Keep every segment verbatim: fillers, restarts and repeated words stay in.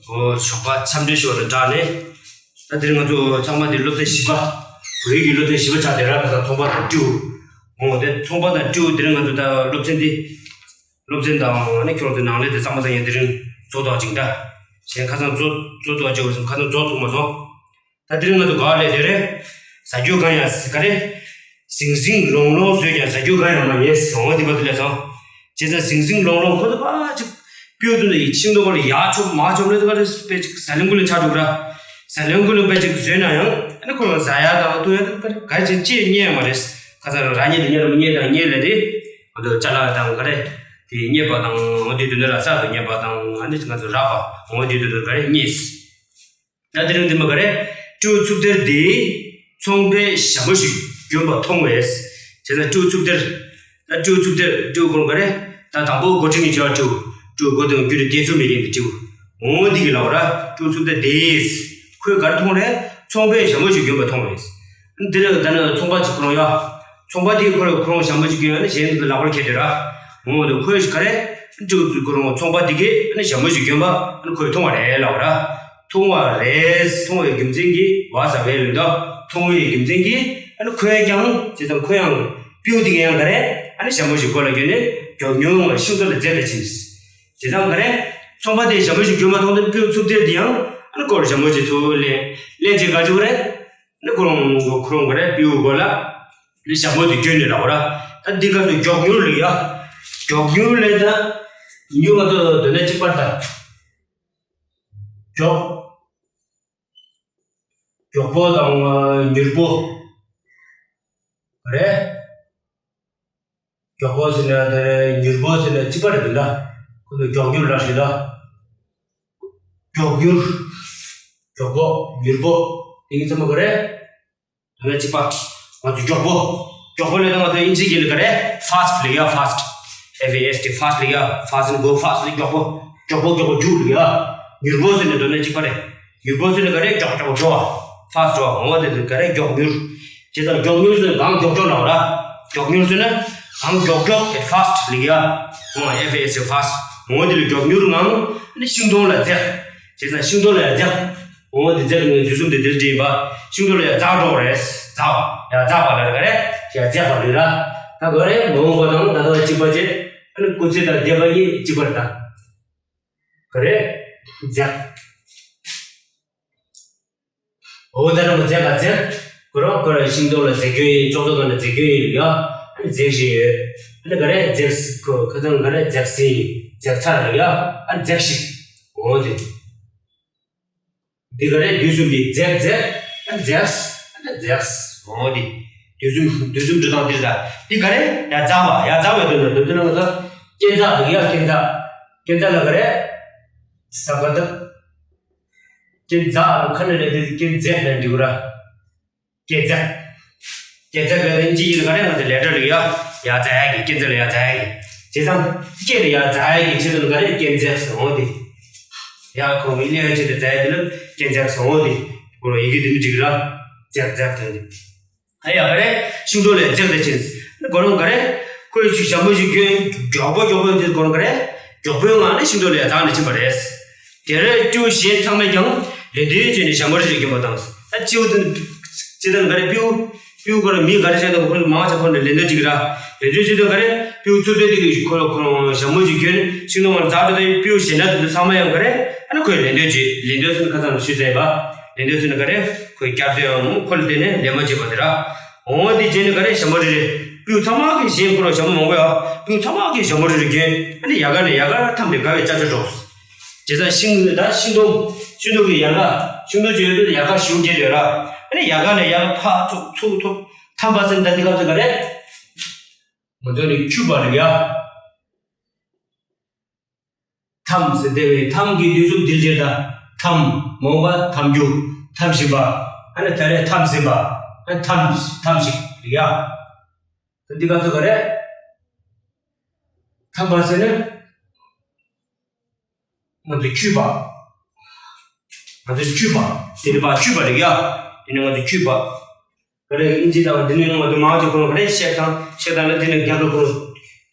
ཨོ་ཞོགས་པ་འཚམས་འདྲི་ཞུ་བ་དང་སྦྲགས་ནས། ད་དེ་རིང་ང་ཚོ་ཚང་མ་དེ་སློབ་ཚན་བཞི་པ། བོད་ཡིག་གི་སློབ་ཚན་བཞི་པ་ཆགས་བསྡད་ར། ཁ་སང་ཚོང་པ་དང་སྤྲེའུ། ཨོ་དེ་ཚོང་པ་དང་སྤྲེའུ་དེ་རིང་ང་ཚོ་ད་སློབ་ཚན་འདི། སློབ་ཚན་དང་ཨ་ནི་ཁྱོད་ཚོ་ནང་ལས་དེ་གཙང་མ་བཟང་ཡང་དེ་རིང་རྫོགས་ཐག་ཅིག་འདྲ། གཞན་ཁ་སང་རྫོགས་རྫོགས་ཐག་ཅིག་ཁ་སང་རྫོགས་ཐུབ་མ་སོང་། ད་དེ་རིང་ང་ཚོ་ག་ལས་དེ་རེད། ཟ་རྒྱུ་གང་ཡང་ག་རེ། ཟིང་ཟིང་ལོང་ལོང་བཟོས་ཀྱང་ཟ་རྒྱུ་གང་ཡང་མ་རྙེད་ཟེར་བ་དེ་བར་དུ་ལས་སོང་། བྱས་ཙང་ཟིང་ཟིང་ལོང་ལོང་ཁོ་ཚོ་ཕར་ཅིག་སྤྲེའུ་དེ་ཚོ་ཡི་ཤིང་སྡོང་བར་ལ་ཡར་མཆོངས་མར་མཆོངས་ལས་དེ་ག་རེ་དཔེ་ཅིག་ཟ་ལེན་ཀུན་ལ་ཆགས་འགྲོ་གི་ར། ཟ་ལེན་ཀུན་ལ་དཔེ་ཅིག་བཟོས་ན་ཡང་ཨ་ནི་ཁོ་རང་ཟ་ཡ་དང་འཐུང་ཡ་དེ་ག་རེ་ཅིག་ཅིག་རྙེད་ཡ་མ་རེད། ཁ་སང་རང་རྙེད་དེ་རྙེད་ར་མ་རྙེད་དང་རྙེད་ལས་དེ། ང་ཚོ་ཅ་ལག་དང་ག་རེ། དེ་རྙེད་པ་དང་འོ་དེ་དུས་ནས་ར་གསར་དུ་རྙེད་པ་དང་ཨ་ནི་ང་ཚོ་རག་པ་འོ་དེ་དུས་ནས་ག་རེ་རྙེད། ད་དེ་རིང་འདི་མ་ག་རེ། སྤྲེའུ་ཚུབ་སྡེར་འདི། ཚོང་པས་ཞྭ་མོ་ཞིག་གྱོན་པ་མཐོང་བས། བྱས་ཙང་སྤྲེའུ་ཚུབ་སྡེར། ད་སྤྲེའུ་ཚུབ་སྡེར་སྤྲེའུ་ཁོང་ག་རེ། ད་དང་པོ་འགོ་ཁྲིད་ནས་བྱ་བ་སྤྲེའུ། སྤྲེའུ་འགོ་དང་རྒྱུ་ནི་དེ་ཚོ་མི་རིགས་འདི་སྤྲེའུ། འོ་འདི་གི་ལབ་ར། སྤྲེའུ་ཚུབ་སྡེར་འདི། ཁོས་ག་རེ་མཐོང་རེད། ཚོང་པས་ཞྭ་མོ་ཞིག་གྱོན་པ་མཐོང་བས། འདི་ལ་ད་ནི་ཚོང་པ་ཅིག་ཁོ་རང་ཡ། ཚོང་པ་དེས་ཁོ་རང་ཁོ་རང་ཞྭ་མོ་ཅིག་གྱོན་ཡ་ནི་གཞན་དེ་ཚོ་ལག་པར་འཁྱེར་དེ་ར། འོ་དེ་ཁོས་ག་རེ། སྤྲེའུ་ཚུ་ཁོ་རང་ཚོང་པ་དེ་གིས་ནི་ཞྭ་མོ་ཞིག་གྱོན་པ་ནི་ཁོས་མཐོང་བ་རེད་ལབ་ར། མཐོང་བ་རེད། མཐོང་བའི་རྒྱུ་མཚན་གྱིས་བ་ཟ་བའི་ལུགས་ད། མཐོང་བའི་རྒྱུ་མཚན་གྱིས་ནི་ཁོས་ཀྱང་བྱས་ཙང་ཁོ་ཡང་སྤྲེའུ་དེ་གིས་ཡང་ག་རེ་ནི་ཞྭ་མོ་ཞིག་མགོ་ལ་གྱོན་ནས་མགྱོགས་མྱུར་ངང་ཤིང་སྡོང་ལ་འཛེགས་པ་ཕྱིན། བྱས་ཙང་ག་རེ། ཚོང་པ་དེས་ཞྭ་མོ་ཞིག་གྱོན་པ་མཐོང་དུས་སྤྲེའུ་ཚུབ་སྡེར་དེ་ཡང་ནི་ཁོར་ཞྭ་མོ་ཞིག་ཚུར་ལེན། ལེན་བྱས་ག་ཅི་བ་རེད། ནི་ཁོ་རང་ཁོ་རང་ག་རེ་སྤྲེའུ་མགོ་ལ། ནི་ཞྭ་མོ་དེ་གྱོན་ནས་ལབ་ར། ད་འདི་སྐབས་སུ་མགྱོགས་མྱུར་ལབ་ཡ། མགྱོགས་མྱུར་ལབ་ད། མྱུར་བ་དོ་དོ་ནས་གཅིག་པར་ད། མགྱོགས། མགྱོགས་པོ་དང་མྱུར་པོ། རེད། མགྱོགས་པོ་ཟེར་ན་དེ་མྱུར་པོ་ཟེར་ན་གཅིག་པ་རེད་འདུག་ད། ཁོ་ཚོ་མགྱོགས་མྱུར་ལབ་ཤེས་ད། མགྱོགས་མྱུར། མགྱོགས་པོ། མྱུར་པོ། དེ་གཉིས་ཚང་མ་ག་རེ། དོན་ལ་གཅིག་པ། ང་ཚོ་མགྱོགས་པོ། མགྱོགས་པོ་ལབ་ན་ང་ཚོ་ཨིན་ཇི་སྐད་ལ་ག་རེ། ཕ་སི་ཊི་ལབ་ཡ། ཕ་སི་ཊི། ཨེཕ་ཨེ་ཨེསི་ཊི། ཕ་སི་ཊི་ལབ་ཡ། ཕ་སི་ཊི་གོ། ཕ་སི་ཊི་མགྱོགས་པོ། མགྱོགས་པོ་མགྱོགས་པོ་རྒྱུགས་ལབ་ཡ། མྱུར་པོ་ཟེར་ན་དོན་ལ་གཅིག་པ་རེད། མྱུར་པོ་ཟེར་ན་ག་རེ། མགྱོགས་མགྱོགས་འགྲོ་བ། ཕ་སི་ཊི་འགྲོ་བ། འོ་དེ་ཚོ་ག་རེ། མགྱོགས་མྱུར། བྱས་ཙང་མགྱོགས་མྱུར་ཟེར་ན་གང་མགྱོགས་མགྱོགས་ལབ་ར། མགྱོགས་མྱུར་ཟེར་ན་གང་མགྱོགས་མགྱོགས། ཨེ་ཕ་སི་ཊི་ལབ་ཡ། འོ་ཨེཕ་ཨེ་ཨེསི་ཊི། ཕ་སི་ཊི། འོ་དེ་ལ་མགྱོགས་མྱུར་ངང་ནི་ཤིང་སྡོང་ལ་འཛེགས། བྱས་ཙང་ཤིང་སྡོང་ལ་ཡ་འཛེགས། འོ་དེ་འཛེགས་ནས་དུས་གསུམ་དེ་འདིར་འདྲེན་པ། ཤིང་སྡོང་ལ་ཡ་འཛེགས་འགྲོ་བ་རེད། འཛེགས་པ། ཡ་འཛེགས་པ་ལ་ག་རེ། ཡ་འཛེགས་པ་ལ་ར། ད་ག་རེ། མ་འོངས་པ་དང་ད་ལྟ་གཅིག་པ་བྱས། ཨ་ནི་སྐུལ་ཚིག་དང་བསྡེབས་པ་གཉིས་གཅིག་པ་རེད་ད། ག་རེ། འཛེགས། འོ་ད་ནི་མ་འཛེགས་ག་འཛེགས། ཁོ་རང་ཁོ་རང་ཤིང་སྡོང་ལ་འཛེགས་རྒྱུ་ཡིན། ཅོག་ཙེ་སྒང་ལ་འཛེགས་རྒྱུ་ཡིན་ལ་ཡ། ཨ་ནི་འཛེགས་བཞིན་ཡོད། ཨ་ནི་ག་རེ་འཛེགས། ཁོ་ཁ་སང་ག་རེ་འཛེགས་ཟིན། འཛེགས་ཚར་ལ་ཡ། ཨ་ནི་འཛེགས་ཤིག་འོ་དེ། འདི་ག་རེ། དུས་གསུམ་གྱི་འཛེགས་འཛེགས། ཨ་འཛེགས། ཨ་འཛེགས། འོ་འདི། དུས་གསུམ་དུས་གསུམ་འགྲོ་སྟངས་འདི་རེད་ད། འདི་ག་རེ། ཡ་འཛེགས་པ། ཡ་འཛེགས་པའི་དོན་དུ་དོན་དུ་ན་ང་ཚོ་རྐྱེན་འཛེགས་འདུག་ཡ། རྐྱེན་འཛེགས། རྐྱེན་འཛེགས་ལ་ག་རེ། ཟ་ག་ད། རྐྱེན་འཛེགས་ལ་ཁ་ནས་རེད་དེ་རྐྱེན་འཛེགས་ལ་འགྲིག་གི་ར། རྐྱེན་འཛེགས། རྐྱེན་འཛེགས་ལ་དེ་འཇིག་ཡིན་ག་རེ། ང་ཚོ་ལས་སྒྲ་ལ་ཡ། ཡ་འཛེགས་ཡ་གི། རྐྱེན་འཛེགས་ལ་ཡ་འཛེགས་ཡ་གི། བྱས་ཙང་། རྐྱེན་ལ་ཡ་འཛེགས་ཡ་གི་ཆེད་དུ་ལ་ག་རེ། རྐྱེན་འཛེགས་སོང་དེ། ཡ་ཁོ་བོའི་ལས་ཡ་ཆེད་དུ་འཛེགས་ཡ་དེ་ལ་རྐྱེན་འཛེགས་སོང་དེ། ཁོ་རང་ཡི་གེ་དེ་མི་འཇིག་ར། འཛེགས་འཛེགས་དེ་འདི། ཨ་ཡ་ག་རེ། ཤིང་སྡོང་ལ་འཛེགས་ཏེ་ཕྱིན། ཁོ་རང་ག་རེ། ཁོས་ཞུ་ཞྭ་མོ་ཞིག་གྱོན། མགྱོགས་པོ་མགྱོགས་པོ་དེ་ཁོ་རང་ག་རེ། མགྱོགས་པོའི་ངང་ནས་ཤིང་སྡོང་ལ་ཡ་འཛེགས་ནས་ཕྱིན་པ་རེད། དེར་སྤྲེའུ་གཞན་ཚང་མས་ཀྱང་ལེགས་འདོད་བྱས་ནས་ཞྭ་མོ་རེ་རེ་གྱོན་པ་དང་། ད་སྤྲེའུ་དེ། སྤྱིར་བཏང་ག་རེ་སྤྲེའུ། སྤྲེའུ་ཁོ་རང་མི་ག་རེ་བྱས་ན་ཁོ་རང་མང་ཆེ་ཁོ་རང་ལེགས་འདོད་ཅིག་ར། ལེགས་འདོད་ཅིག་དང་ག་རེ་སྤྲེའུ་ཚུར་ལྟོས་དེ་གི་ཁོ་རང་ཁོ་རང་ཞྭ་མོ་ཅིག་གྱོན་ཤིང་སྡོང་ལ་འཛེགས་འགྲོ་དེ་སྤྲེའུ་གཞན་དག་དེ་ཚོ་ཚང་མ་ཡང་ག་རེ་ཨ་ནི་ཁོས་ལེགས་འདོད་བྱེད། ལེགས་འདོད་ཟེར་ན་ཁ་སང་ཞུས་ཚར་ཡིན་པ། ལེགས་འདོད་ཟེར་ན་ག་རེ་ཁོས་བསྐྱར་ཟློས་ཡང་ཁོ་ལ་བརྟེན་ནས་ལད་མོ་བྱེད་པ་དེ་ར། འོ་དེ་བྱས་ནས་ག་རེ་ཞྭ་མོ་རེ་རེ་སྤྲེའུ་ཚང་མ་གི་གཞན་ཁོ་རང་ཞྭ་མོ་མང་པོ་ཡ། སྤྲེའུ་ཚང་མ་གི་ཞྭ་མོ་རེ་རེ་གྱོན་ཨ་ནི་ཡ་ག་ནས་ཡ་ག་འཐམས་ཏེ་དགའ་བའི་ཅ་ཅོ་སྒྲོགས། བྱས་ཙང་ཤིང་ད་ཤིང་སྡོང་། ཤིང་སྡོང་གི་ཡལ་ག་ཤིང་སྡོང་ཅིག་ཡོད་དུས་ཡལ་ག་ཞེ་པོ་རྒྱས་ཡོད་ར། ཨ་ནི་ཡལ་ག་ནས་ཡལ་ག་ཕར་ཚུར་ཚུར་ཐོབ། འཐམས་པ་ཟེར་ན་ད་འདི་སྐབས་སུ་ག་རེ། ང་ཚོ་ནི་འཁྱུད་པ་རེད་ཡ། འཐམས་ཟེར་དེ་བས་འཐམས་ཀྱི་དུས་སུ་འདིར་བྱེད་ད། འཐམས། མ་འོངས་པ་འཐམ་རྒྱུ། འཐམ་བཞིན་པ། ཨ་ནི་ད་རེས་འཐམས་ཟིན་པ། ཨ་ནི་འཐམས་འཐམས་ཤིག་རེད་ཡ། ད་འདི་སྐབས་སུ་ག་རེ། འཐམས་པ་ཟེར་ན། ང་ཚོ་འཁྱུད་པ། ང་ཚོ་འཁྱུད་པ། དེ་ནི་ཕར་འཁྱུད་པ་རེད་ཡ། དེ་ནི་ང་ཚོ་འཁྱུད་པ། ག་རེ་ཨིན་ཇི་དང་དེ་ནི་ང་ཚོ་མང་ཆེ་ཁོ་རང་ག་རེ་བཤད་སྟངས་བཤད་སྟངས་ལ་དེ་ནི་རྒྱབ་ལོགས་ཁོ་རང་།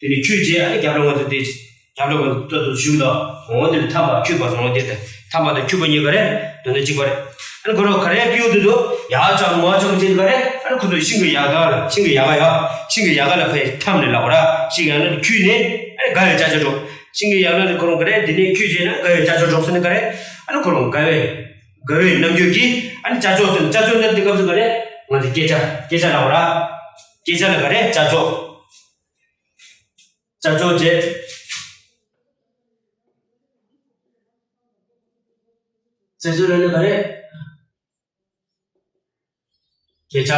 དེ་ནི་འཁྱུད་རྗེས་ཨ་ནི་རྒྱབ་ལོགས་ང་ཚོ་དེ། རྒྱབ་ལོགས་ང་ཚོ་ལྟ་དུ་ཞུགས་དང་འོ་དེ་ནི་འཐམས་པ་འཁྱུད་པ་སོང་དེ་དང་ ཐམ་པ་དང་ཁྱུད་པ་གཉིས་ཀ་རེ་དོན་དག་གཅིག་པ་རེད། ཨ་ནི་ཁོ་རང་ག་རེ་སྤྲེའུ་དེ་ཚོ་ཡག་ཆགས་མ་ཆགས་བྱེད་དུས་ག་རེ། ཨ་ནི་ཁོ་ཚོ་ཤིང་གི་ཡལ་ག་ལ་ཤིང་གི་ཡལ་ག་ཡ་ཤིང་གི་ཡལ་ག་ལ་ཕར་འཐམས་ནས་ལབ་པ་ར། ཤིང་གི་ཡལ་ག་ལ་འཁྱུད་ནས་ཨ་ནི་དགའ་བའི་ཅ་ཅོ་སྒྲོག་ཤིང་གི་ཡལ་ག་ལ་ཁོ་རང་ག་རེ་དེ་ནས་འཁྱུད་བྱས་ན་དགའ་བའི་ཅ་ཅོ་སྒྲོག་ཟེར་ནས་ག་རེ། ཨ་ནི་ཁོ་རང་དགའ་བའི་དགའ་བའི་རྣམ་འགྱུར་གྱིས་ཨ་ནི་ཅ་ཅོ་ཟེར་ནས་ཅ་ཅོ་འདི་འདི་སྐབས་སུ་ག་རེ་ང་ཚོ་སྐད་ཆ་སྐད་ཆ་ལབ་པ་ར། སྐད་ཆ་ལ་ག་རེ་ཅ་ཅོ། ཅ་ཅོ་བྱས། ཅ་ཅོ་ལབ་ན་ག་རེ། སྐད་ཆ།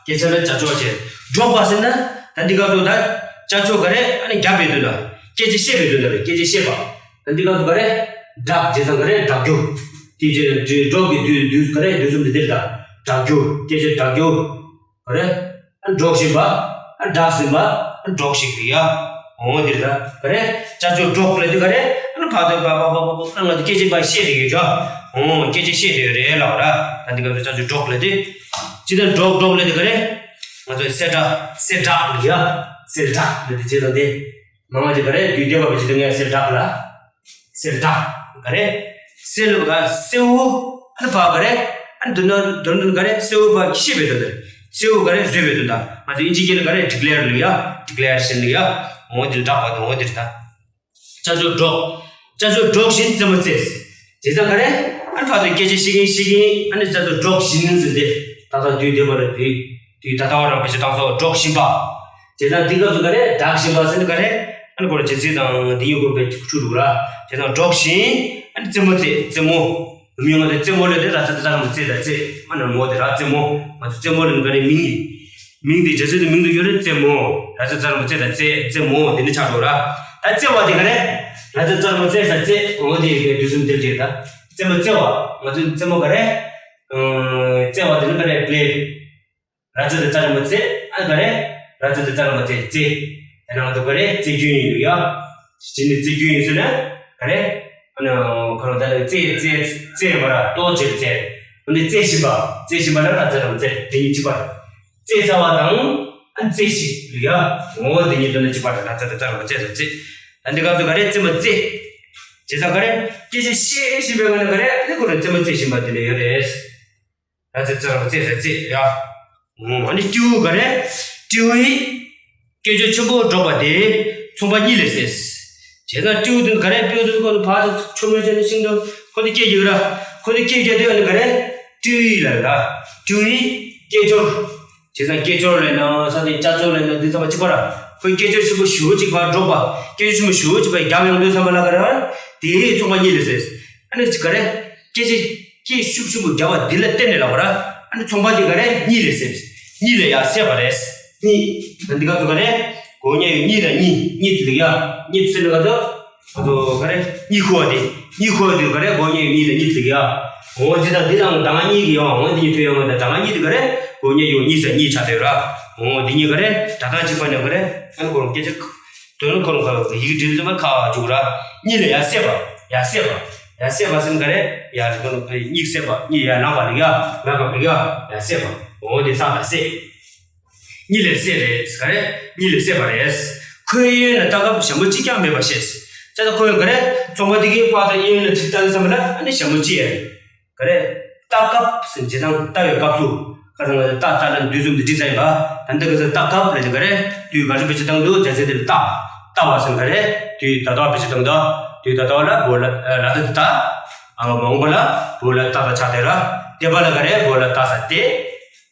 སྐད་ཆ་ལ་ཅ་ཅོ་བྱས། སྒྲོག་པ་ཟེར་ན་ད་འདི་སྐབས་སུ་ད་ཅ་ཅོ་ག་རེ་ཨ་ནི་རྒྱབ་པའི་དོན་དག་སྐད་ཆ་བཤད་པའི་དོན་དག་རེད། སྐད་ཆ་བཤད་པ། ད་འདི་སྐབས་སུ་ག་རེ། སྒྲག་བྱས་ཙང་ག་རེ་སྒྲག་རྒྱུ། དེ་རྗེས་ལ་སྒྲོག་གི་དུས་དུས་ག་རེ་དུས་གསུམ་དེ་འདིར་ད་སྒྲག་རྒྱུ། སྐད་ཆ་སྒྲག་རྒྱུ། ག་རེ། ཨ་སྒྲོག་བཞིན་པ། ཨ་སྒྲག་བཞིན་པ། ཨ་སྒྲོག་བཞིན་པ་ཡ། འོ་འདིར་ད་ག་རེ། ཅ་ཅོ་སྒྲོག་ལབ་དུས་ག་རེ། ཨ་ནི་ཕར་ཚུར་པ་པ་པ་པ་པ་ང་ཚོ་སྐད་ཆ་པ་བཤད་རེ་ཡོད་ཀྱང་། འོ་སྐད་ཆ་བཤད་རེ་ཡོད་རེད་ལབ་ར། ད་འདི་སྐབས་སུ་ཅ་ཅོ་སྒྲོག་ལབ་དུས། ཅི་ལྟར་སྒྲོག་སྒྲོག་ལབ་དུས་ག་རེ། ང་ཚོ་གསེར་སྒྲག་གསེར་སྒྲག་ལབ་ཡ། གསེར་སྒྲག་ལབ་དུས་བྱས་ཙང་དེ། མང་བ་ཅིག་ག་རེ་དུས་འདས་པ་བ་ཅིག་ཏུ་ངས་གསེར་སྒྲག་ལ། གསེར་སྒྲག་ག་རེ། གསེར་ལ་ག་གསེར་བུ། ཨ་ནི་ཕ་ག་རེ། ཨ་ནི་དོན་དོན་དོན་ག་རེ་གསེར་བུ་ཕ་ཤེས་པའི་དོན་དག་གསེར་བུ་ག་རེ་བཟོས་པའི་དོན་དག་ང་ཚོ་ཨིན་ཇི་སྐད་ལ་ག་རེ་ཌི་ཀི་ལེར་ལབ་ཡ། ཌི་ཀི་ལེར་ཤན་ལབ་ཡ། འོ་འདིར་སྒྲག་པ་དང་འོ་འདིར་ད། ཅ་ཅོ་སྒྲོག་ཅ་ཅོ་སྒྲོག་བཞིན་རྩེད་མོ་རྩེ། བྱས་ཙང་ག་རེ། ཨ་ནི་ཕ་ཚོ་སྐད་ཆ་བཤད་ཀྱིན་བཤད་ཀྱིན་ཨ་ནི་ཅ་ཅོ་སྒྲོག་བཞིན་ཟེར་ཏེ། ད་ལྟ་དུས་འདས་པ་ལ་དུས་དུས་ད་ལྟ་བ་རང་བེད་སྤྱོད་བཏང་སོགས་སྒྲོག་བཞིན་པ། བྱས་ཙང་འདི་སྐབས་སུ་ག་རེ་སྒྲག་བཞིན་པ་ཟེར་ནི་ག་རེ། ཨ་ནི་ཁོ་ར་བྱེད་ཚིག་དང་འདི་གཉིས་ཀོ་བེད་ཆུ་རུག་ར། བྱས་ཙང་སྒྲོག་བཞིན་ཨ་ནི་རྩེད་མོ་རྩེ་རྩེད་མོ། མི་ང་ཚོ་རྩེད་མོ་ལ་དེ་ར་ཙེ་ཙ་ར་མ་རྩེ་ད་རྩེ། ཨ་ནི་མོ་དེ་ར་རྩེད་མོ། ང་ཚོ་རྩེད་མོ་ལ་ནི་ག་རེ་མིང་གི་མིང་དེ་རྒྱ་ཚིག་དེ་མིང་དུ་ཡོད་རེད། རྩེད་མོ། ར་ཙེ་ཙ་ར་མ་རྩེ་ད་རྩེ་རྩེད་མོ་དེ་ནི་ཆགས་འགྲོ་ར། ད་རྩེ་བ་དེ་ག་རེ། ར་ཙེ་ཙ་ར་མ་རྩེ་ས་རྩེ་འོ་དེ་ཡི་གེ་དུས་གསུམ་དེར་གྱེར་ད། རྩེད་མོ་རྩེ་བ། ང་ཚོ་རྩེད་མོ་ག་རེ། ཨ་རྩེ་བ་དེ་ནི་ག་རེ་པླེ། ར་ཙེ་ཙ་ར་མ་རྩེ། ཨ་ག་རེ། ར་ཙེ་ཙ་ར་མ་རྩེ་རྩེ། དེ་ནང་དུ་ག་རེ་རྩེ་རྒྱུན་ཡིན་འདུག་ཡ། དེ་ནི་རྩེ་རྒྱུན་ཡིན་ཟེར་ན་ག་རེ། ཨ་ནི་ཁོ་རང་ད་ལྟ་རྩེ་རྩེ་རྩེ་བ་ར་ལྟོ་ཅེར་རྩེ། འོ་ནི་རྩེ་བཞིན་པ་རྩེ་བཞིན་པ་ལ་ར་ཙེ་ར་མ་རྩེ་དེ་གཉིས་གཅིག་པ་རེད། རྩེ་ཚ་བ་དང་ཨ་རྩེ་ཞིག་འདུག་ཡ། འོ་དེ་གཉིས་དོན་ནི་གཅིག་པ་རེད། ར་ཙེ་ཙ་ར་མ་རྩེ་ཟེར་རྩེ། ཨ་འདི་སྐབས་སུ་ག་རེ་རྩེ་མ་རྩེ། བྱས་ཙང་ག་རེ་སྐད་ཆ་བཤད་བཞིན་པའི་ངང་ནས་ག་རེ་ཨ་ནི་ཁོ་རང་རྩེ་མ་རྩེ་བཞིན་པ་དེ་ལས་ཡོད་རེད། ར་ཙེ་ཙ་ར་མ་རྩེ་ཟེར་རྩེ་ཡ། ཨ་ནི་སྤྲེའུ་ག་རེ། སྤྲེའུ་ཡིས་སྐད་ཅོར་ཆེན་པོ་སྒྲོག་པ་དེ་ཚོང་པ་གཉིད་ལས་སད། བྱས་ཙང་སྤྲེའུ་དེ་ག་རེ་སྤྲེའུ་དེ་ཁོ་ཕར་ཚུར་ཆོ་མེད་བྱས་ནས་ཤིང་སྒྲོམ་ཁོ་དེ་སྐད་རྒྱག་ར། ཁོ་དེ་སྐད་རྒྱག་དུས་ཨ་ནི་ག་རེ། སྤྲེའུ་ཡིས་ལབ་ར། སྤྲེའུ་ཡིས་སྐད་ཅོར། བྱས་ཙང་སྐད་ཅོར་ལབ་ན་ས་དེ་ཅ་ཅོ་ལབ་ན་འདི་ཚང་མ་གཅིག་པ་ར། ཁོས་སྐད་ཅོར་ཆེན་པོ་ཞེ་པོ་གཅིག་ཕར་སྒྲོག་པ། སྐད་ཅོར་ཆེན་པོ་ཞེ་པོ་གཅིག་ཕར་རྒྱབ་ཡོང་དུས་ཙམ་པ་ལ་ག་རེ། དེ་ཚོང་པ་གཉིད་ལས་སད། ཨ་ནི་ག་རེ། སྐད་ཅིག་སྐད་ཤུགས་ཆེན་པོ་རྒྱབ་པ་འདི་ལ་བརྟེན་ནས་ལབ་པ་ར། ཨ་ནི་ཚོང་པ་འདི་ག་རེ་གཉིད་ལས་སད། གཉིད་ལས་ཡར་སད་པ་རེད། གཉིད། ད་འདི་ག་ཚོ་ག་རེ། གོ་ཉ་ཡོད་གཉིད་དང་གཉིད་གཉིད་དེ་ལ་ཡ། གཉིད་ཟེར་ན་ག་ཚོ། ང་ཚོ་ག་རེ། གཉིད་ཁུག་པ་དེ། གཉིད་ཁུག་པ་དེ་ག་རེ་གོ་ཉ་ཡོད་གཉིད་དང་གཉིད་དེ་ལ་ཡ། འོ་ཇི་ལྟར་འདི་དང་ད་ང་གཉིད་ཀྱི་ཡོང་འོ་འདི་གཉིད་ཐོན་ཡོང་བ་དང་ད་ང་གཉིད་དེ་ག་རེ། གོ་ཉ་ཡོད་གཉིད་ཟེར་གཉིད་ཆགས་བསྡད་ར། འོ་འདི་གཉིས་ག་རེ། སྒྲ་གདངས་གཅིག་པ་ནས་ག་རེ། ཨ་ནི་ཁོ་རང་སྐད་ཆ། དོན་ཁོ་རང་ག་ཡིག་འབྲི་ཙམ་པ་ཁ་བ་འཇུག་ར། གཉིད་ལས་ཡར་སད་པ། ཡར་སད་པ། ཡར་སད་པ་ཟེར་ན་ག་རེ། ཡར་རི་ཁོ་རང་གཉིད་སད་པ། གཉིད་ཡར་ལངས་པ་ལ་ཡ། ལངས་པ་ལ་ཡ། ཡར་སད་པ། འོ་དེ་ས་ལ་སད། གཉིད་ལས་སད་རེད། ག་རེ། གཉིད་ལས་སད་པ་རེད། ཁོའི་གཡས་གཡོན་ལ་ལྟ་སྐབས་ཞྭ་མོ་གཅིག་ཀྱང་མེད་པ་ཤེས། ཅེས་ཁོས་ག་རེ། ཚོང་པ་དེ་གིས་ཕར་ཚུར་གཡས་གཡོན་ལ་ཅིག་ལྟ་དུས་ཙམ་པ་ལ་ཨ་ནི་ཞྭ་མོ་གཅིག་ཡང་། ག་རེ། ལྟ་སྐབས་ཟེར་བྱས་ཙང་ལྟ་བའི་སྐབས་སུ། ཁ་སང་ང་ཚོ་ལྟ་ལྟ་ལ་དུས་གསུམ་དུ་བྲིས་ཚར་ཡིན་པ། ད་ལྟ་ཁ་སང་ལྟ་སྐབས་ལབ་ནི་ག་རེ། དུས་ག་རེ་བེད་སྤྱོད་བཏང་འདུག་རྒྱ་ཚིག་དེ་ལ་ལྟ། ལྟ་བ་ཟེར་ནི་ག་རེ། དུས་ད་ལྟ་བ་བེད་སྤྱོད་བཏང་འདུག་དུས་ད་ལྟ་བ་ལ་བོད་ལ་ལ་ད་དུ་ལྟ། ཨ་མ་འོངས་པ་ལ་བོད་ལ་ལྟ་ད་ཆགས་བསྡད་ར། འདས་པ་ལ་ག་རེ་བོད་ལ་ལྟ་ས་ལྟས།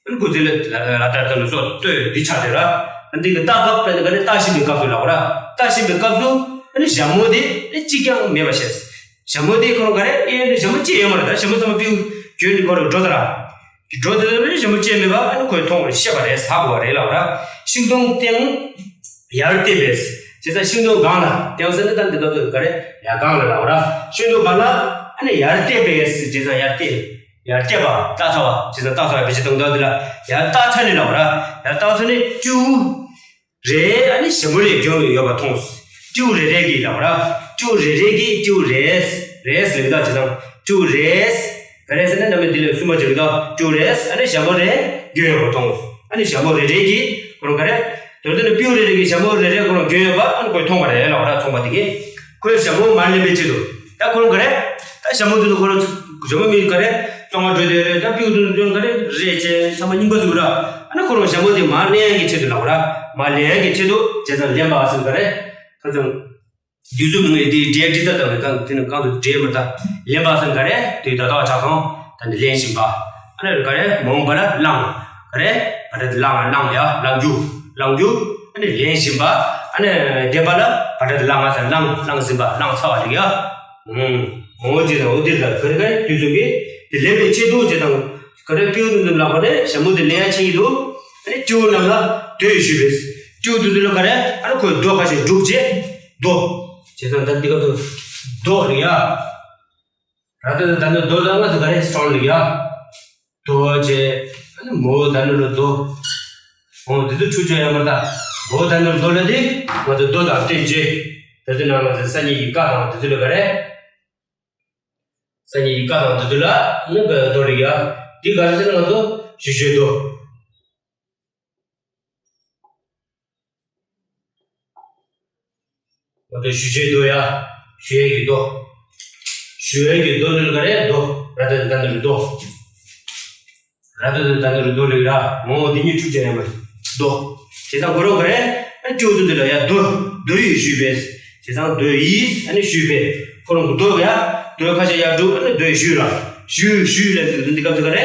སྐུ་ཚེ་ལ་ལ་ལ་ལ་ལྟ་ལྟ་ལ་སོགས་ལྟོས་འདི་ཆགས་བསྡད་ར། འདི་གི་ལྟ་སྐབས་ལབ་ནི་ག་རེ་ལྟ་བཞིན་པའི་སྐབས་སུ་ལབ་པ་ར། ལྟ་བཞིན་པའི་སྐབས་སུ་ཨ་ནི་ཞྭ་མོ་དེ་ཨ་ནི་གཅིག་ཀྱང་མེད་པ་ཤེས། ཞྭ་མོ་དེ་ཁོ་རང་ག་རེ་ཨེ་ནི་ཞྭ་མོ་གཅིག་ཡོད་མ་རེད། ད་ཞྭ་མོ་ཚང་མ་པིའུ་གྱོན་ནས་ཁོ་རང་འགྲོ་ཚར་ར། འགྲོ་ཚར་ར་ཞྭ་མོ་གཅིག་མེད་པ་ཨ་ནི་ཁོས་མཐོང་བར་ཤེས་པ་རེད། ཟ་དགོས་པ་རེད་ལབ་པ་ར། ཤིང་སྡོང་སྟེང་ཡར་བལྟས་པས། བྱས་ཙང་ཤིང་སྡོང་སྒང་ལ་སྟེང་ཟེར་ན་ད་འདི་སྐབས་སུ་ག་རེ་ཡར་སྒང་ལ་ལབ་པ་ར། ཤིང་སྡོང་སྒང་ལ་ཨ་ནི་ཡར་བལྟས་པས། བྱས་ཙང་ཡར་བལྟས། ཡར་བལྟས་པ་ལྟ་ཚར་བ། བྱས་ཙང་ལྟ་ཚར་བ་བེད་སྤྱོད་བཏང་འདུག་འདི་ལ་ཡར་ལྟ་ཚར་ནས་ལབ་པ་ར། ཡར་ལྟ་ཚར་ནས་སྤྲེའུ། རེ་ཨ་ནི་ཞྭ་མོ་རེ་གྱོན་ཡོད་པ་མཐོང་། སྤྲེའུ་རེ་རེ་གིས་ལབ་པ་ར། སྤྲེའུ་རེ་རེ་གིས་སྤྲེའུ་རེས། རེས་ལབ་ཀྱི་འདུག་བྱས་ཙང་སྤྲེའུ་རེས། ག་རེ་ཟེར་ན་རྣམ་པ་འདི་ལ་གསུམ་པ་བྱེད་ཀྱི་འདུག་སྤྲེའུ་རེས་ཨ་ནི་ཞྭ་མོ་རེ་གྱོན་ཡོད་པ་མཐོང་། ཨ་ནི་ཞྭ་མོ་རེ་རེ་གིས་ཁོ་རང་ག་རེ། དོན་དུ་ནི་སྤྲེའུ་རེ་རེ་གིས་ཞྭ་མོ་རེ་རེ་ཁོ་རང་གྱོན་ཡོད་པ་ཨ་ནི་ཁོས་མཐོང་བ་རེད་ལབ་པ་ར། ཚོང་པ་དེ་གིས། ཁོས་ཞྭ་མོ་མར་ལེན་པའི་ཆེད་དུ། ད་ཁོ་རང་ག་རེ། ད་ཞྭ་མོ་དེ་ཚོ་ཁོ་རང་ཞྭ་མོ་མི་ག་རེ་བཙོང་བ་འགྲོ་དེ་རེད། ད་སྤྲེའུ་དེ་ཚོ་ག་རེ་རེད་ཅེས་ཚང་མ་རྙིང་པ་ཟིག་ར། ཨ་ནི་ཁོ་རང་ཞྭ་མོ་དེ་མར་ལེན་ཡག་གི་ཆེད་དུ་ལབ་ར། མར་ལེན་ཡག་གི་ཆེད་དུ་བྱས་ཙང་ལེན་པ་ཟེར་ག་རེ། ཁ་ཚང་། དུས་ཚོད་མི་ངེས་དེའི་འབྲས་དྲི་ས་དང་བའི་སྐབས་དེ་ནི་སྐབས་སུ་འབྲས་མི་ལྟ། ལེན་པ་ཟེར་ག་རེ་དུས་ད་ལྟ་བ་ཆགས་སོང་། ད་ནི་ལེན་བཞིན་པ། ཨ་ནི་ག་རེ་མ་འོངས་པ་ལ་བླངས། ག་རེ་བ་ད་བླངས་བླངས་ཡ་བླངས་རྒྱུ། བླངས་རྒྱུ། ཨ་ནི་ལེན་བཞིན་པ། ཨ་ནི་འདས་པ་ལ་བ་ད་བླངས་ང་ཟེར་བླངས་བླངས་ཟིན་པ་བླངས་ཚར་བ་རེད་ཡ། ཨུམ། འོ་ཅེས་དང་འོ་དེ་ལ་ག་རེ་ག་རེ་དུས་ཚོད་ཀྱི་དེ་ལེན་པའི་ཆེད་དུ་ཅེས་དང་ག་རེ་སྤྲེའུ་དེ་ཚོ་ལ་ག་རེ་ཞྭ་མོ་དེ་ལེན་ཡ་ཆེད་དུ། ཨ་ནི་སྤྲེའུ་རྣམས་ལ་མདོས་ཞུས་པས། སྤྲེའུ་དེ་ཚོ་ལ་ག་རེ་ཨ་ནི་ཁོས་མདོ་ཁ་ཤས་བསྒྲུབས་རྗེས། མདོ། བྱས་ཙང་ད་འདི་སྐབས་སུ་མདོ་ལ་ཡ། ར་ཏ་ད་ནི་མདོ་ལ་ང་ཚོ་ག་རེ་སྲང་ལ་ཡ། མདོ་བྱས། ཨ་ནི་མོ་ད་ནི་ལ་མདོ། འོ་འདི་ཚོ་འཁྲུག་ཆོག་ཡ་མ་རེད་ད། མོ་ད་ནི་མདོ་ལ་དེ་ང་ཚོ་མདོ་དང་བསྟན་བྱས། ད་དེ་ན་ང་ཚོ་ས་གཉིས་ཀྱི་ཀ་དང་དེ་ཚོ་ལ་ག་རེ། ས་གཉིས་ཀྱི་ཀ་དང་དེ་ཚོ་ལ་ནི་མདོ་ལ་ཡ། འདི་ག་རེ་ཟེར་ན་ང་ཚོ་ཞུ་ཞུའི་མདོ། འོ་དེ་ཞུ་བྱའི་མདོ་ཡ། ཞུ་ཡས་ཀྱི་མདོ། ཞུ་ཡས་ཀྱི་མདོ་ནི་ག་རེ་མདོ། ར་ཏ་ད་ནི་རུ་མདོ། ར་ཏ་ད་ནི་རུ་མདོ་ལེགས་ར། འོ་འདི་གཉིས་འཁྲུག་ཅན་ཡ་མ་མདོ། བྱས་ཙང་ཁོ་རང་ག་རེ། ཨ་ནི་སྤྲེའུ་དེ་ཚོ་ལ་ཡ་མདོ། མདོ་ཡིས་ཞུས་པས། བྱས་ཙང་མདོ་ཡིས་ཨ་ནི་ཞུས་པས། ཁོ་རང་གི་མདོ་ཡ། མདོ་ཁ་ཤས་ཡར་འགྲོ་ཨ་ནི་མདོ་ཡིས་ཞུས་ར། ཞུ་ཞུ་ལ་འདི་སྐབས་སུ་ག་རེ།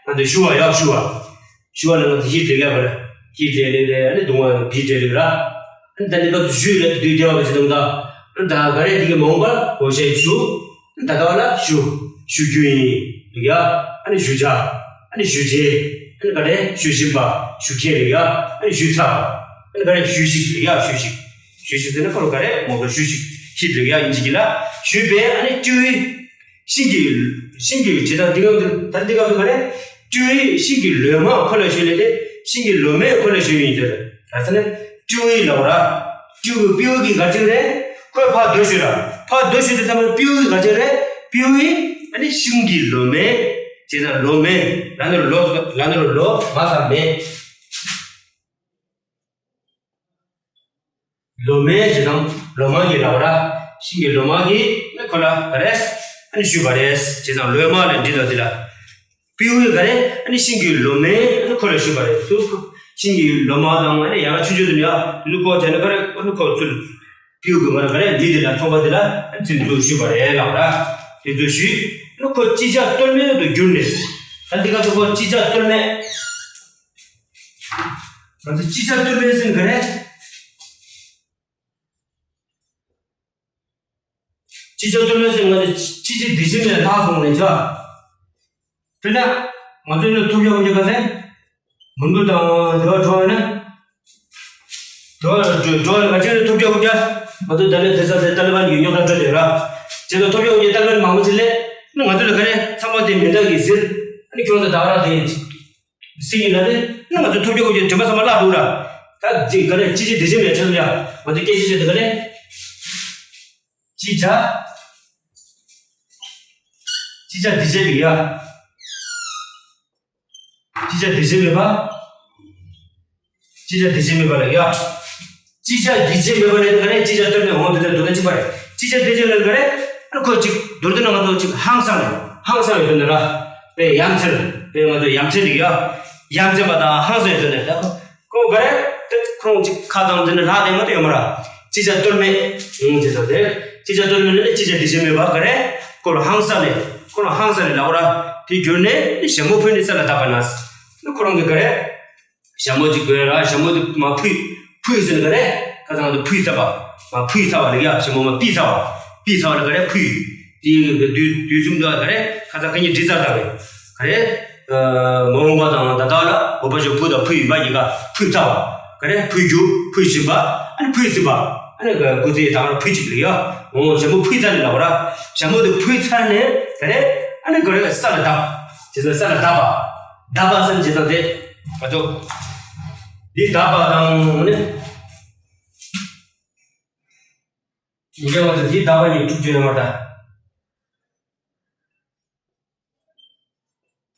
ང་ཚོ་ཞུ་བ་ཡ་ཞུ་བ། ཞུ་བ་ལ་ང་ཚོ་ཡིད་ལེགས་ཡ་བར། ཡིད་ལེགས་ལེགས་ལེགས་ཨ་ནི་གདུང་བ་བི་འབྲས་ལེགས་ར། ཨ་ནི་ད་ནི་སྐབས་སུ་ཞུས་ལ་དུས་བདེ་བ་བ་ཞིག་དང་ད། ཨ་ནི་ད་ག་རེ་འདི་གི་མ་འོངས་པ་གོ་ཤེས་ཞུ། ཨ་ནི་ད་ལྟ་བ་ལ་ཞུ། ཞུ་རྒྱུ་ཡིན། ལེགས་ཡ། ཨ་ནི་ཞུ་བྱ། ཨ་ནི་ཞུ་བྱེད། ཨ་ནི་ག་རེ་ཞུ་བཞིན་པ། ཞུ་མཁན་ལེགས་ཡ། ཨ་ནི་ཞུས་ཚར། ཨ་ནི་ག་རེ་ཞུས་ཤིག་ལེགས་ཡ་ཞུས་ཤིག་ཞུས་ཤིག་ཟེར་ན་ཁོ་རང་ག་རེ་མ་གོ་ཞུས་ཤིག་ཤིག་ལེགས་ཡ་ཡིན་གཅིག་གི་ལ། ཞུས་པས་ཨ་ནི་སྤྲེའུའི། ཤིང་གི་ཤིང་གི་བྱེད་སྟངས་འདི་ག་ད་འདི་ག་ཚོ་ག་རེ། སྤྲེའུའི་ཤིང་གི་ལོ་མ་ཁོ་ལ་ཞོན་ནས་ཏེ་ཤིང་གི་ལོ་མས་ཁོ་ལ་ཞོན་ཡིན་ཟེར། ག་ས་ནས་སྤྲེའུའི་ལ་བ་ར། སྤྲེའུ་སྤྲེའུ་གི་ག་ཅིག་རེད། ཁོས་ཕར་སྡོད་ཤོད་ར། ཕར་སྡོད་ཤོད་དུས་ཙམ་པ་སྤྲེའུ་གི་ག་ཅིག་རེད། སྤྲེའུའི་ཨ་ནི་ཤིང་གི་ལོ་མས། བྱེད་སྟངས་ལོ་མས་ལ་ནོར་ལོ་ལ་ནོར་ལོ་མ་ས་མས། ལོ་མའི་ཇི་ལྟར་ལོ་མ་གི་ལ་བ་ར། ཤིང་གི་ལོ་མ་གི་ནི་ཁོ་ལ་ག་རེ། ཨ་ནི་ཞུས་པ་རེད། ཇི་ལྟར་ལོ་མ་ལ་འདྲི་དང་དེ་ལ། སྤྲེའུ་གི་ག་རེ། ཨ་ནི་ཤིང་གི་ལོ་མས་ཨ་ནི་ཁོ་ལ་ཞུས་པ་རེད། སུ། ཤིང་གི་ལོ་མ་དང་ཨ་ནི་ཡ་ང་ཆུང་ཆུང་དུ་ནི་ཡ། ནི་ཁོ་བྱས་ན་ག་རེ། ཨ་ནི་ཁོ་ཚུར། སྤྲེའུ་གི་ང་ར་ག་རེ་མི་དེ་ལ་ཚོང་པ་དེ་ལ་ཨ་ནི་ཚིག་ཚུར་ཞུས་པ་རེད་ལ་བ་ར། དེ་ཚུར་ཞུས། ནི་ཁོ་ཅི་བྱ་གཏོལ་མེད་དུ་གྱུར་ནས། ཨ་འདི་ག་ཚོ་ཁོ་ཅི་བྱ་གཏོལ་མེད། ང་ཚོ་ཅི་བྱ་གཏོལ་མེད་ཟེར་ག་རེ། ཅི་བྱ་གཏོལ་མེད་ཟེར་ང་ཚོ་ཅི་བྱེད་འདི་བྱེད་མེད་ལྷག་སོང་ནས་ཆ། དཔེར་ན། ང་ཚོ་ནི་ཐུབ་ཡག་གི་ག་ཚད། མུན་པ་དང་དེ་བ་གྲོགས་ཡོད་ན། དེ་བ་གྲོགས་ཡོད་ན་ང་ཚོ་ནི་ཐུབ་ཡག་གི་ང་ཚོ་ད་ལན་དེ་ས་དེ་ཏཱ་ལི་བན་གྱི་རྙོག་དྲ་སྤྲོད་དེ་ར། བྱེད་དུ་ཐུབ་ཡག་གི་ཏཱ་ལི་བན་མང་པོ་ཅིག་སླེབས་ན་ང་ཚོ་ལ་ག་རེ་ཚང་མ་དེ་མི་འདག་གི་ཟེར། ཨ་ནི་ཁྱོད་ཚོ་ད་ག་རང་དེ། སྲིད་ཡིན་ལ་དེ་ནི་ང་ཚོ་ཐུབ་རྒྱུ་ཁོ་ཚོའི་དྲན་པ་ཚང་མ་བརླག་འགྲོ་ར། ད་ཅི་ག་རེ་ཅི་ཅི་དེ་བཞིན་མེད་ཆོད་ཡ། ང་ཚོ་སྐད་ཆ་བཤད་དུས་ག་རེ། ཅི་བྱ། ཅི་བྱ་དེ་བཞིན་མེད་ཡ། ཅི་བྱ་དེ་བཞིན་མེད་པ། ཅི་བྱ་དེ་བཞིན་མེད་པ་ལ་ཡ། ཅི་བྱ་དེ་བཞིན་མེད་པ་ལ་ག་རེ་ཅི་བྱ་གཏོལ་མེད་འོང་དེ་ལྟར་མདོར་ན་གཅིག་པ་རེད། ཅི་བྱ་དེ་བཞིན་ལ་ག་རེ། ཨ་ཁོ་གཅིག་མདོར་བསྡུ་ན་ང་ཚོ་གཅིག་ཧང་སང་རེད། ཧང་སང་ཡོད་དོན་ར། དཔེ་ཡ་མཚར། དཔེ་ང་ཚོ་ཡ་མཚར་རིག་ཡ། ཡ་མཚན་པ་དང་ཧང་སང་ཡོད་དོན་རེད། ཁོ་ག་རེ། དེ་ཁོང་གཅིག་ཁ་དང་དེ་ནི་ལྷག་དེ་མ་གཏོགས་ཡོད་མ་ར། ཅི་བྱ་གཏོལ་མེད། ཨང་ཅི་བྱ་དེ། ཅི་བྱ་གཏོལ་མེད་ནི་ཅི་བྱ་དེ་བཞིན་མེད་པ་ག་རེ། ཁོ་ལ་ཧང་སང་ནས། ཁོ་ལ་ཧང་སང་ནས་ལབ་ར། དེ་གྱུར་ནས་ནི་ཞྭ་མོ་ཕུད་ནས་ས་ལ་བཏབ་པ་ན། ནི་ཁོ་རང་གི་ག་རེ། ཞྭ་མོ་གཅིག་དགོས་ར། ཞྭ་མོ་དེ་མ་ཕུད། ཕུད་ཟེར་ནི་ག་རེ། ཁ་སང་དེ་ཕུད་ཚར་བ། མ་ཕུད་ཚར་བ་ལ་ཡ་ཞྭ་མོ་མ་ཕུད་ཚར་བ། ཕུད་ཚར་བ་ལ་ག་རེ་ཕུད། དེ་ཡི་དུས་དུས་གསུམ་དུ་ག་རེ་ཁ་སང་ཁ་ཉིན་འདྲི་ཚར་དང་ག་རེ། མ་འོངས་པ་དང་ད་ལྟ་ལ་འོ་བ་ཞོ་ཕུ་དང་ཕུ་ཡིན་པ་ཡི་ག་ཕུ་ཚ་བ། ག་རེ་ཕུ་རྒྱུ་ཕུ་བཞིན་པ། ཨ་ནི་ཕུ་སྲིད་པ། ཨ་ནི་སྐུ་ཚེ་ད་ག་རང་ཕུ་གཅིག་ལ་ཡ། འོ་ཞྭ་མོ་ཕུ་ཚ་ནས་ལ་བ་ར། ཞྭ་མོ་དེ་ཕུ་ཚ་ནས་ག་རེ། ཨ་ནི་ག་རེ་ས་ལ་བརྡབས། ཇི་ལྟར་ས་ལ་བརྡབས་པ། བརྡབས་པ་ཟེར་ཇི་ལྟར་དེ། ང་ཚོ། འདི་བརྡབས་པ་དང་ནི། ཡིན་ཀྱང་ང་ཚོ་འདི་བརྡབས་པ་ཡིན་དྲུག་ཅུ་ཡོད་མ་རེད།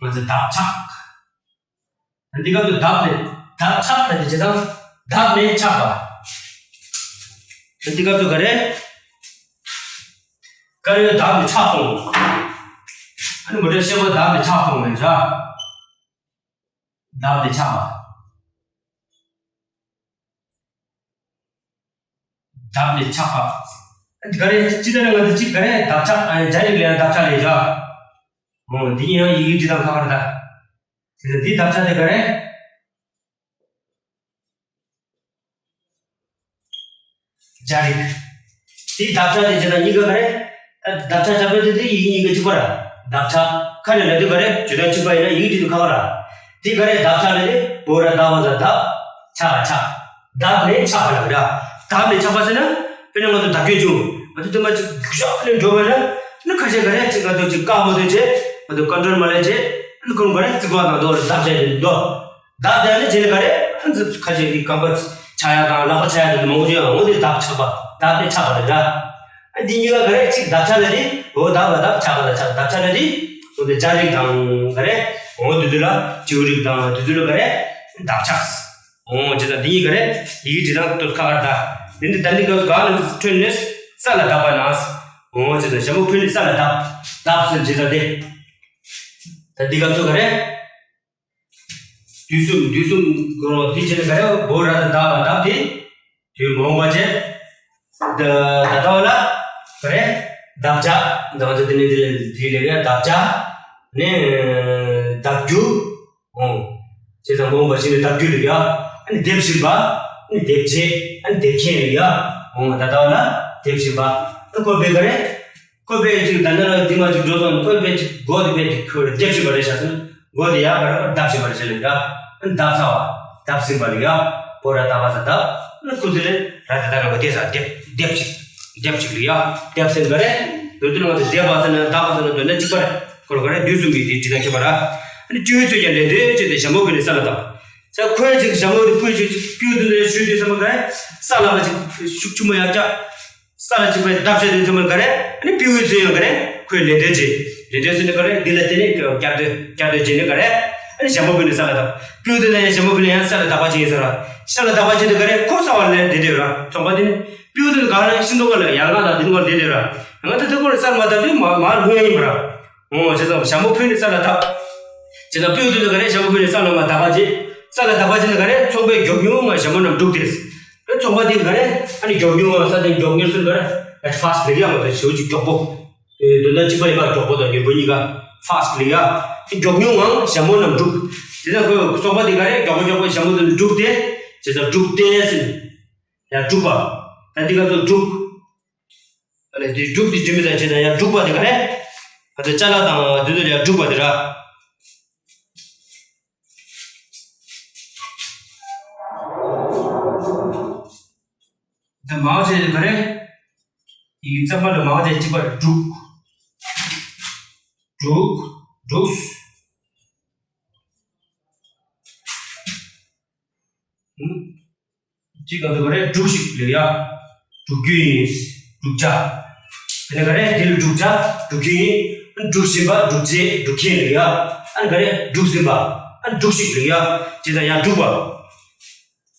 ང་ཚོ་བརྡབ་ཆགས། འདི་སྐབས་སུ་བརྡབ་ནས་བརྡབ་ཆགས་ལ་ཇི་ལྟར་བརྡབ་ནས་ཆགས་པ། འདི་སྐབས་སུ་ག་རེ། དཀར་ཡོལ་བརྡབས་ནས་ཆག་སོང་། ཨ་ནི་མུ་ཏྲ་ཤེལ་སྒོ་བརྡབས་ནས་ཆག་སོང་བས་བྱ། བརྡབས་ནས་ཆག་པ། བརྡབས་ནས་ཆག་པ། ཨ་འདི་ག་རེ་ཅི་ལྟར་ང་ཚོ་གཅིག་ག་རེ་བརྡབ་ཆག་ཨ་ནི་སྦྱར་ཡིག་ལ་ཡང་བརྡབ་ཆག་རེད་བྱ། འོ་འདི་གཉིས་ཡང་ཡི་གེ་འབྲི་སྟངས་ཁག་ཁག་རེད་ད། དེ་ལྟར་འདི་བརྡབ་ཆག་དེ་ག་རེ། སྦྱར་ཡིག་དེའི་བརྡབ་ཆག་དེ་བྱས་ན་གཉིས་ཀ་ག་རེ། ཨ་བརྡབ་ཆག་བྱ་བ་དེ་དེ་ཡིག་གཉིས་ཀ་གཅིག་པ་ར། བརྡབ་ཆག་ཁ་ནས་ལབ་དུས་ག་རེ་བརྗོད་སྟངས་གཅིག་པ་ཡིན་ན་ཡིག་འབྲི་དུས་ཁག་པ་ར། དེ་ག་རེ་བརྡབ་ཆག་ལབ་དུས་བོ་ར་བརྡབ་བ་ས་བརྡབ། ཆག་ལ་ཆག་བརྡབ་ནས་ཆག་པ་ལབ་ར། བརྡབ་ནས་ཆག་པ་ཟེར་ན། དཔེར་ན་ང་ཚོ་བརྡབ་སྐྱོན་བྱུང་། ང་ཚོ་སྟོན་པ་ཅིག་ཤོག་ནས་འགྲོ་བ་ན། ནི་ཁ་ཤས་ག་རེ་ཅིག་ང་ཚོ་ཅིག་བཀག་མ་ཐུབ་བྱས། ང་ཚོ་ཀོན་ཊོལ་མ་ལས་བྱས། ནི་ཁོང་ག་རེ་ཅིག་གོ་བ་དང་དོ་ར་བརྡབ་བྱས་ནས་འདུག་བརྡབ་བསྡད་ནས་རྗེས་ལ་ག་རེ་ཁ་ཤས་ཀྱི་རྐང་པ་ཆག་ཡག་དང་ལག་པ་ཆག་ཡག་དང་མང་པོ་ཅིག་ཡོང་། འོ་དེ་བརྡབ་ཆག་པ་བརྡབ་དེ་ཆག་པ་རེད་ར། ཨ་འདི་གཉིས་ཀ་ག་རེ་གཅིག་བརྡབ་ཆག་ལ་རེད། འོ་བརྡབ་ལ་བརྡབ་ཆག་ལ་ཆག་བརྡབ་ཆག་ལ་རེད། འོ་དེ་སྦྱར་རིགས་དང་ག་རེ། འོ་དེ་ཚོ་ལ་སྦྱོར་རིགས་དང་དེ་ཚོ་ལ་ག་རེ་བརྡབ་ཆག་འོ་བྱས་ཙང་འདི་གཉིས་ག་རེ་ཡི་གེ་འབྲི་སྟངས་ཏོག་ཁག་ཁག་རེད་ད། འདི་འདི་ད་འདི་སྐབས་སུ་ག་ནས་ཐོན་ནས་ས་ལ་བརྡབ་པ་ན། འོ་བྱས་ཙང་ཞྭ་མོ་ཕུད་ནས་ས་ལ་བརྡབ། བརྡབ་ཟེར་བྱས་ཙང་དེ། ད་འདི་སྐབས་སུ་ག་རེ། དུས་གསུམ་དུས་གསུམ་གོ་རོ་དེ་བྱས་ནས་ག་རེ་བོ་ར་ད་བརྡབ་པ་བརྡབ་དེ། དུས་མ་འོངས་པ་བྱས། ད་ད་ལྟ་བ་ལ་ག་རེ། བརྡབ་བྱ། ད་ང་ཚོ་དེ་ནས་དེ་དེ་ལས་ཀ་བརྡབ་བྱ། ནས་བརྡབ་རྒྱུ། འོང་། བྱས་ཙང་མ་འོངས་པ་ཞིག་ནས་བརྡབ་རྒྱུ་ལ་ཡ། ཨ་ནི་འདེབས་བཞིན་པ། ཨ་ནི་འདེབས་བྱེད། ཨ་ནི་འདེབས་མཁན་ལ་ཡ། འོང་ད་ལྟ་བ་ལ་འདེབས་བཞིན་པ། ཨ་ཁོ་པའི་ག་རེ། ཁོ་པའི་ཅིག་ད་ནི་ར་འདི་མ་ཅིག་འགྲོ་སོང་ཁོ་པའི་ཅིག་མགོ་དེ་པའི་ཅིག་ཁོ་ར་འདེབས་བཞིན་པ་རེད་ཤག་སོང་། མགོ་དེ་ཡ་ག་ར་བརྡབ་བཞིན་པ་རེད་ཤག་ལ་ཡ། ཨ་ནི་བརྡབ་ཚ་བ། བརྡབ་ཟིན་པ་ལ་ཡ། བོ་ར་བརྡབ་པ་ས་བརྡབ། ཨ་ནི་ཁུ་ཚུར་ལས་ར་ད་ད་ར་བ་དེ་ས་འདེབས་འདེབས་ཅིག་འདེབས་ཅིག་ལ་ཡ། འདེབས་ཟིན་པ་རེད། དོན་དུ་ང་ཚོ་འདེབས་པ་ཟེར་ན་བརྡབ་པ་ཟེར་ན་དོན་དག་གཅིག་པ་རེད། ཁོ་ར་ག་རེ་དུས་གསུམ་གྱི་དེ་འབྲི་སྟངས་ཁྱད་པར་ར། ཨ་ནི་སྤྱི་བོའི་ཚོས་ཀྱང་ལེ་ལྡེ་བྱས་ཏེ་ཞྭ་མོ་ཕུད་ནས་ས་ལ་བརྡབ། ས་ཁོས་ཅིག་ཞྭ་མོ་དེ་ཕུད་ཅིག་ཅིག་སྤྱི་བོའི་ཚོས་ས་མ་ཞུ་དུས་ས་མ་ག་རེ། ས་ལ་མ་ཅིག་ཤུགས་ཆུང་མ་ཡར་བཀྱག་ས་ལ་ཅིག་པའི་བརྡབ་བྱས་དུས་ས་མ་ག་རེ། ཨ་ནི་སྤྱི་བོའི་ཚོས་ཡང་ག་རེ། ཁོས་ལེ་ལྡེ་བྱས། ལེ་ལྡེ་ཟེར་ནས་ག་རེ་འདི་ལ་བརྟེན་ནས་བཀྱག་བཀྱག་བརྡོལ་བཀྱག་བརྡོལ་བྱས་ནས་ག་རེ། ཨ་ནི་ཞྭ་མོ་ཕུད་ནས་ས་ལ་བརྡབ། སྤྱི་བོའི་ཚོས་ན་ཡང་ཞྭ་མོ་ཕུད་ནས་ཡང་ས་ལ་བརྡབ་པ་བྱས་ཡིན་ས་ར། ས་ལ་བརྡབ་པ་བྱས་དུས་ག་རེ་ཁོ་ས་བ་ལ་བསྡད་དེ་ར་ཚོང་པ་དེ་ནི། སྤྱི་བོའི་ཚོས་ག་རེ་ཤིང་སྡོང་ག་ལ་ཡར་ལངས་དང་དེ་ནི་ག་རེ་བསྡད་དེ་ར། ང་ད་ཐུག་གོ་རེ་ས་ལ་མ་བརྡབ་དུས་མ་མ་ལྷུང་ཡ་ཡིན་པ་ར། འོ་བྱས་ཙང་ཞྭ་མོ་ཕུད་ནས་ས་ལ་བརྡབ། བྱས་ཙང་སྤྱི་བོའི་ཚོས་ན་ག་རེ་ཞྭ་མོ་ཕུད་ནས་ས་ལ་མ་བརྡབ་པ་བྱས། ས་ལ་བརྡབ་པ་བྱས་ན་ག་རེ་ཚོང་པའི་མགྱོགས་མྱུར་ངང་ཞྭ་མོ་རྣམས་སྒྲུག་སྟེ། ཚོང་པ་དེ་ག་རེ་ཨ་ནི་མགྱོགས་མྱུར་ངང་ས་དེ་མགྱོགས་མྱུར་སུ་ག་རེ་ཨ་ཕཱ་སི་ཊི་ལབ་ཡ་མ་གཏོགས་ཞེ་པོ་ཅིག་མགྱོགས་པོ། དོན་དག་གཅིག་པ་ཡིན་པ་མགྱོགས་པོ་དང་མྱུར་པོ་གཉིས་ཀ་ཕཱ་སི་ཊི་ལབ་ཡ། མགྱོགས་མྱུར་ངང་ཞྭ་མོ་རྣམས་སྒྲུག། དེ་ཚོ་ཁོས་ཚོང་པ་དེ་ག་རེ་མགྱོགས་པོ་མགྱོགས་པོ་ཞྭ་མོ་དེ་སྒྲུག་སྟེ། བྱས་ཙང་སྒྲུག་སྟེ་ཟེར། ཡ་སྒྲུག་པ། ད་འདི་ག་ཚོ་སྒྲུག་ཨ་ནི་དེ་སྒྲུག་དེ་ཅི་མི་ད་བྱས་ཙང་ཡ་སྒྲུག་པ་དེ་ག་རེ། ཨ་ཚོ་ཅ་ལག་དང་དེ་ཚོ་ཡ་སྒྲུག་པ་དེ་ར། ད་མང་ཆེ་ག་རེ། ཡིག་ཚང་མ་ལ་མང་ཆེ་གཅིག་པ་རེད། སྒྲུག་སྒྲུག་སྒྲུགས། ཨུམ། གཅིག་ག་ཚོད་ག་རེ་སྒྲུག་ཞིག་ལབ་ཡ། སྒྲུག་རྒྱུ་ཡིན། སྒྲུག་བྱ། དེ་ནས་ག་རེ་དེ་ལ་སྒྲུག་བྱ་སྒྲུག་རྒྱུ་ཡིན། སྒྲུག་བཞིན་པ་སྒྲུག་བྱེད་སྒྲུག་མཁན་ལབ་ཡ། ཨ་ནི་ག་རེ་སྒྲུག་ཟིན་པ། ཨ་ནི་སྒྲུག་ཞིག་ལབ་ཡ། བྱས་ཙང་ཡ་སྒྲུག་པ།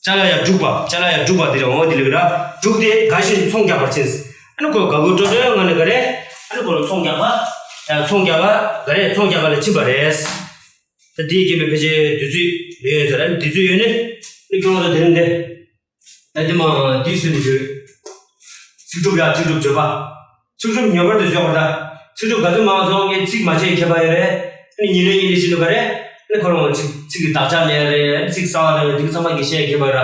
ཅ་ལག་ཡ་སྒྲུག་པ། ཅ་ལག་ཡ་སྒྲུག་པ་འདི་རེད། འོ་འདི་ལབ་ར། སྒྲུག་སྟེ་དགའ་བཞིན་ཚོང་རྒྱག་པར་ཕྱིན། ཨ་ནི་ཁོ་དགའ་མགུ་སྤྲོ་སྤྲོའི་ངང་ནས་ག་རེ། ཨ་ནི་ཁོ་ལ་ཚོང་རྒྱག་པ། ཡ་ཚོང་རྒྱག་པ་ག་རེ་ཚོང་རྒྱག་པ་ལ་ཕྱིན་པ་རེད། ད་དེའི་རྐྱེན་པས་ཕལ་ཆེར་དུས་ཚོད་ཡོད་ཡོད་ཟེར། ཨ་ནི་དུས་ཚོད་ཡོད་ནས་ཨ་ནི་ཁྱོད་རང་ཚོ་དེ་རིང་འདི། ད་དེ་མ་དེའི་སུན་དུ་ཚིག་གྲུབ་ཡ་ཚིག་གྲུབ་བརྗོད་པ། ཚིག་གྲུབ་ངེས་པར་དུ་བརྗོད་པར་གདའ། ཚིག་གྲུབ་ག་ཚོད་མང་སོང་ངས་ཚིག་མ་བྱས་མཁས་པ་ཡོད་རེད། ཨ་ནི་ཉིན་རེ་ཉིན་རེ་བཞིན་དུ་ག་རེ། ཨ་ནི་ཁོ་རང་ཚིག་ཚིག་གི་དག་ཆ་ལེན་རེད། ཨ་ནི་ཚིག་གསར་བ་རེད། འདི་ཚང་མ་གི་བཤད་མཁས་པ་ར།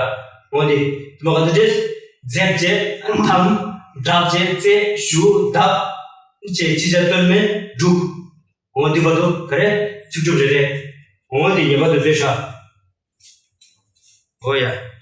འོ་དེ། དེ་མ་ག་ཚོད་བྲིས། འཛེག་བྱས། ཨ་ནི་འཐམ། སྦྲག་བྱས། རྩེ། ཞུ། བརྡབ། ཅེས་ཅི་བྱ་སྟོན་མེད་སྒྲུག་འོ་འདི་བར་དུ་ག་རེ། ཚིག་གྲུབ་རེ་རེ། འོ་འདི་ངེས་པར་དུ་བཟོས་ཤག་འོ་ཡ།